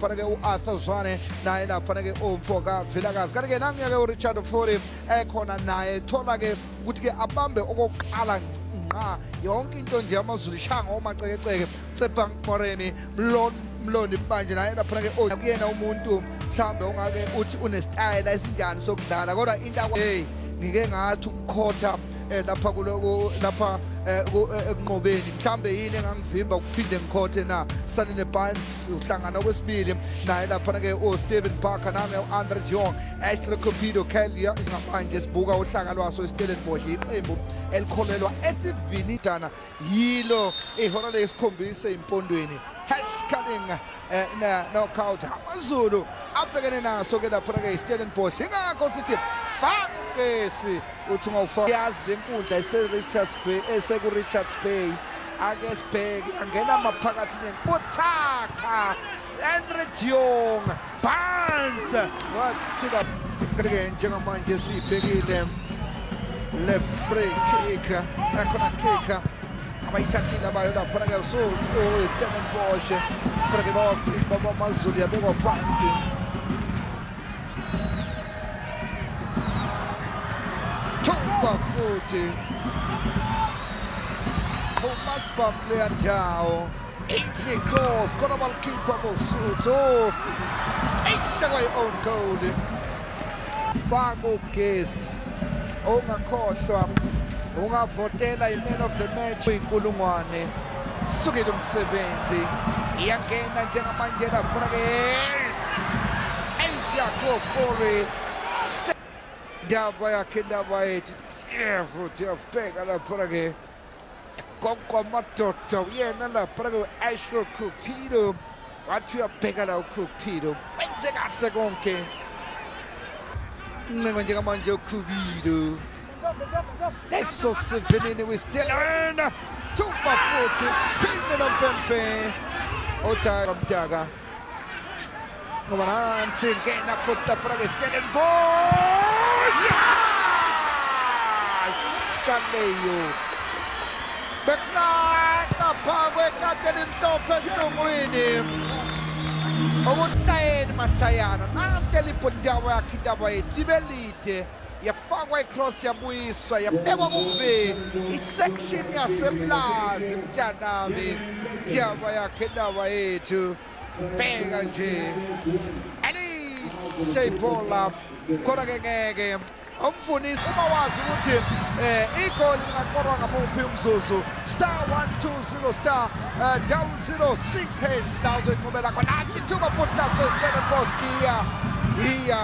Faneke u-Arthur Zwane naye lapha-ke umfoka Vilakazi, kanti-ke nanguya-ke uRichard Furi ekhona naye, thola-ke ukuthi-ke abambe okokuqala ngqa yonke into nje AmaZulu ishaya ngomacekeceke. Tsepang Moremi, Mlondi Mbanje naye lapha-ke kuyena umuntu mhlawumbe ongake uthi unesitayela esinjani sokudlala, kodwa into hey ngike ngathi ukukhotha lapha kuloko lapha ekunqobeni mhlambe yini engangivimba ukuphinde ngikhothe na. Sanele Barnes uhlangana okwesibili naye lapha ke uSteven Parker, nami u-Andre Jong, Ashley Cupido, Kyle. Manje sibuka uhlaka lwaso iStellenbosch, iqembu elikholelwa esivinidana yilo ihora lesikhombisa empondweni hash culling na knockout AmaZulu abhekene naso ke lapha ke iStellenbosch. Ingakho sithi faka ugesi, uthi ungawufaka yazi le nkundla ese-Richards Bay, eseku-Richards Bay. Ake sibheke, angena maphakathi nenkuthaka Andre Jong, Barnes wathila ke. Njengamanje siyibhekile le free kick ekhona, kick abayithathile abayo lapha ke so Stellenbosch, khona ke bawamazulu yabekwa phansi. Thuba futhi qhuma sibhamu kuleya ndawo, inhle cross khona, balikhipha boSuthu, cishe kwayi-own goal. Faka ugesi, ungakhohlwa ungavotela i-man of the match inkulungwane. Sukile umsebenzi, iyangena njengamanje lapha ke yakho Fori, ndaba yakhe, indaba yethu futhi yafika lapha ke goqwa amadoda uyena lapha ke Ashley Cupido, wathi uyabheka la uCupido, wenze kahle konke ncengo njengamanje uCupido leso sivinini kwiStellen. Thuba futhi thini nompempe othi mdaka ngoba nansi ngena futhi lapha ke Stellenbosch shaleyo bekaca phakwe kade limhlophe ehlungwini okuhlayeni mahlayana nanti elibhondawo yakhe indaba yethu libe lide, yafakwa icross, yabuyiswa, yabekwa kuve isection yasemlazi mntanami, ndaba yakhe, indaba yethu. Bheka nje elihle ibhola khona ke, ngeke umfunisi uma wazi ukuthi igoli lingakorwa ngamuphi umzuzu. Star 120 star 006 hash la uzoyinqobela khona. Nathi ithuba futhi laso Stellenbosch, giya iya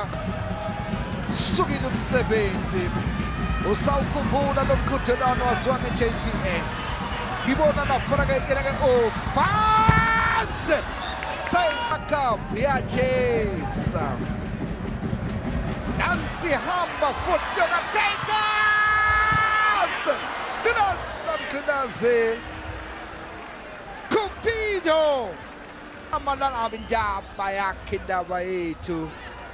sukile umsebenzi. Usawukhumbula lo mqhudelwano waziwa nge-JPS? Ngibona lapha ke yena ke uPanze Cup yachesa nansi, hamba futhi yona Titus Mgcinaze Cupido amalangabi, indaba yakhe, indaba yethu.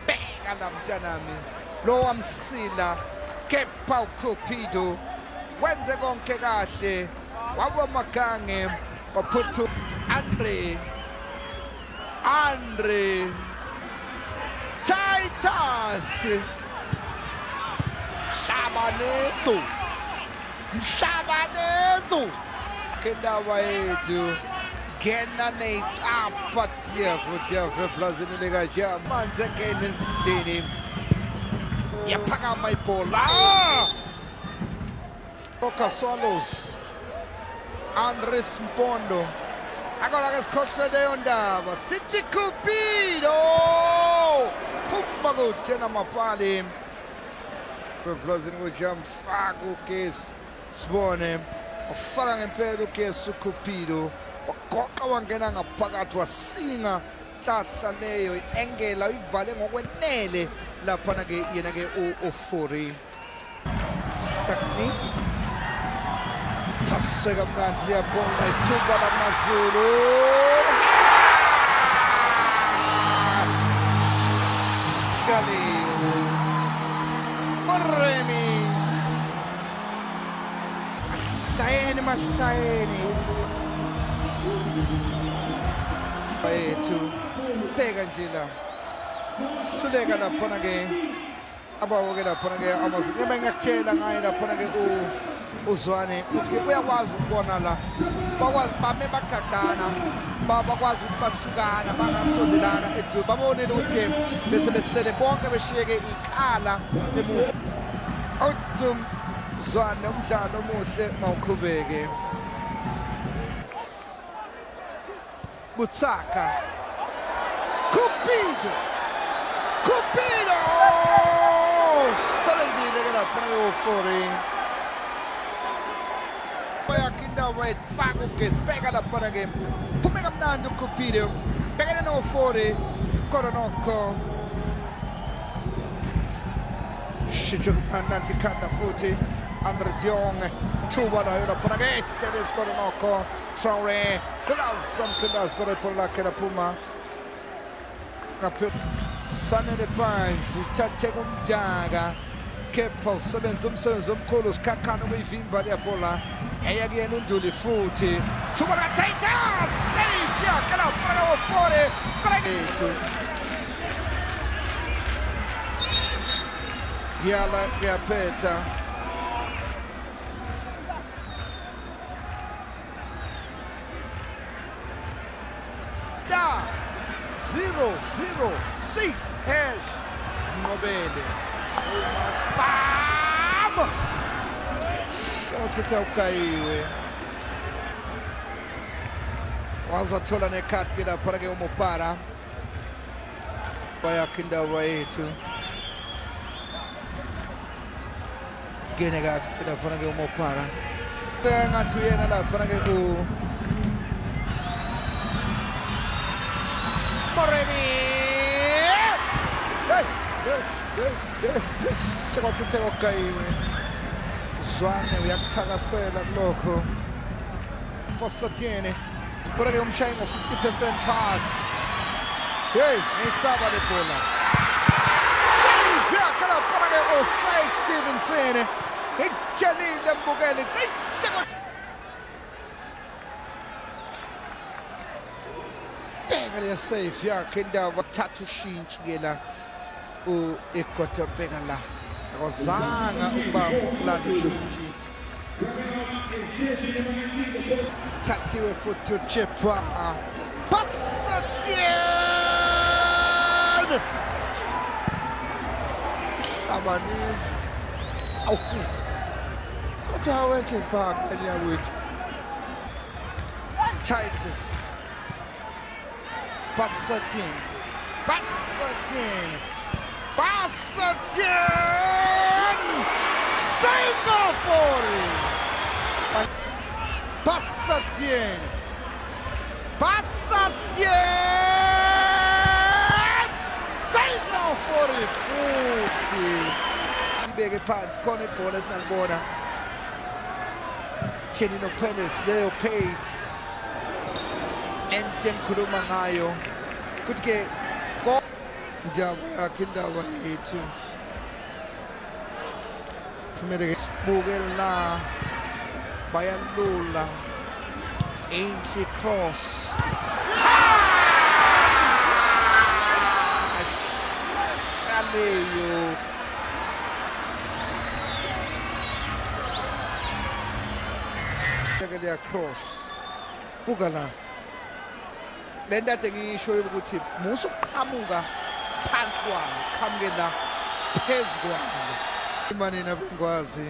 Bheka la mntanami lo wamsila, kepha uCupido wenze konke kahle, wabamagange waphuthu Andre Titus Hlabaneso Mhlabaneso indaba yethu ngena neyicapha tyefu tyefu eplazini likaja manzi engena ezindlini, yaphakama ibhola. Roka Swallows, Andres Mpondo akona ke sikhohlwe leyo ndaba sithi Cupido phuma kude namapali eplazini kujamfaka ugesi, sibone ufaka ngempela ugesi uCupido, wagoqa wangena ngaphakathi wasinga hlahla leyo i-engela uyivale ngokwenele laphana ke yena ke uFuri Hlakni phase kamnandi liyabonga ithuba lamaZulu. Shaliu Moremi, mahlayeni mahlayeni yethu. Bheka nje la, hluleka laphana ke abawoke laphana ke amaZulu. Njengoba ngiyakutshela ngaye laphana ke uZwane ukuthi ke uyakwazi ukubona la, bakwazi bame bagaqana, bakwazi ukuthi bahlukana bangasondelana eduze, babonele ukuthi ke bese besele bonke beshiyeke ikhala emuva. Uthi Zwane, umdlalo omuhle mawuqhubeke. Butsaka, Cupido, Cupido sebenzile ke lapha yofori yakhe indawo efaka ugesi. Bheka laphana ke, phume kamnandi uCupido, bhekene no-40 kodwa nokho shintsho kumnandi ikhanda futhi Andre Diong thuba layo laphana ke Stelis kodwa nokho Traore Glass Mkhilazi kodwa ibhola lakhe laphuma ngaphe. Sanele phansi ithathe kumdaka kepha usebenza umsebenzi omkhulu sikhakhana ukuyivimba liyabhola eya kuyena uNduli futhi thuba likaTitus save yakhe lapha wo-40 ethu ngiyala ngiyaphetha. Star 006 hash zinqobele uMaspam ochitha ugayiwe wazwathola nekhadi ke lapha ke uMopara bayakha indaba yethu ngene kahle lapha ke uMopara ngathi yena lapha ke u Moremi hey hey hey hey sekwachitheka okugayiwe. Zwane uyakuthakasela kulokho Posatini kodwa ke umshayi ngo-50% pass. Hey, ngiyisaba le bhola. Save yakhe lapha ke uSaid Stevenson. Ikutshelile mbukeli cishe bheka le save yakhe indaba thatha ushintshi ke la u-Equator bheka la akwazanga ukuba ukulanda ushintshi thathiwe futhi uChepwa Pasatien hlabanizi awu kodwa wethe bhaka nyakwethu Titus Pasatien Pasatien Pasatien Singapore Pasatien Pasatien Singapore futhi ibeke phansi khona ibhola esingalibona Chenino Palace leyo pace ento engikhuluma ngayo kuthi ke indaba yakhe indaba yethu phumele sibuke la bayalula Ainsley Cross Shaleyo leya cross buka la le nto ade ngiyisho ukuthi musa ukuqhamuka phansi kwalo qhamuke la phezu kwalo imanina bengwazi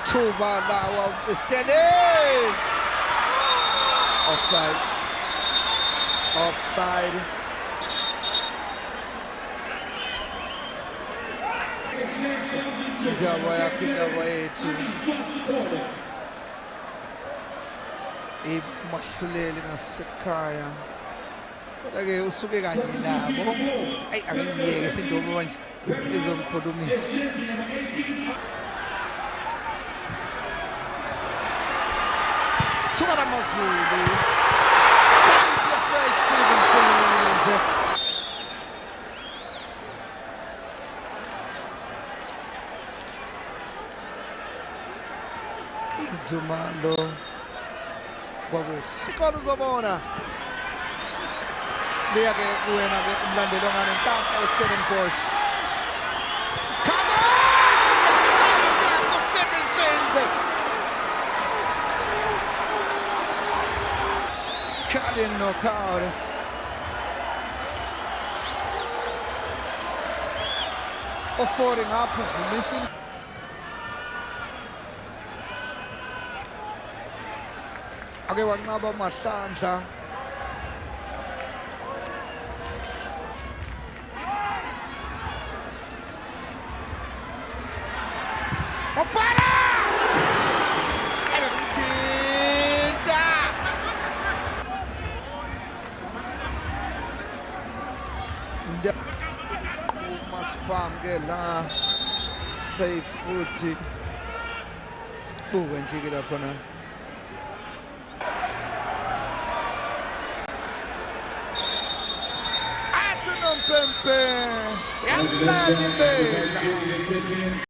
thuba lawa Stelis offside offside indaba yakho indaba yethu imahluleli ngasekhaya kodwa-ke usuke kanye nabo ayi ake ngiyeke indobo manje izomkhulumisa thuba lamazulu Save Stevenson Indumalo Kwabuso ikona uzobona liya-ke kuwena-ke umlandeli onganenhlanhla uStellenbosch. Come on! Stevenson! Carling knockout. Offering up, missing. Ake wanqaba amahlandla. Opara! Ebemthinta! Umasipam ke la safe futhi buka nje ke lapha na. Athi nompempe yalala impela.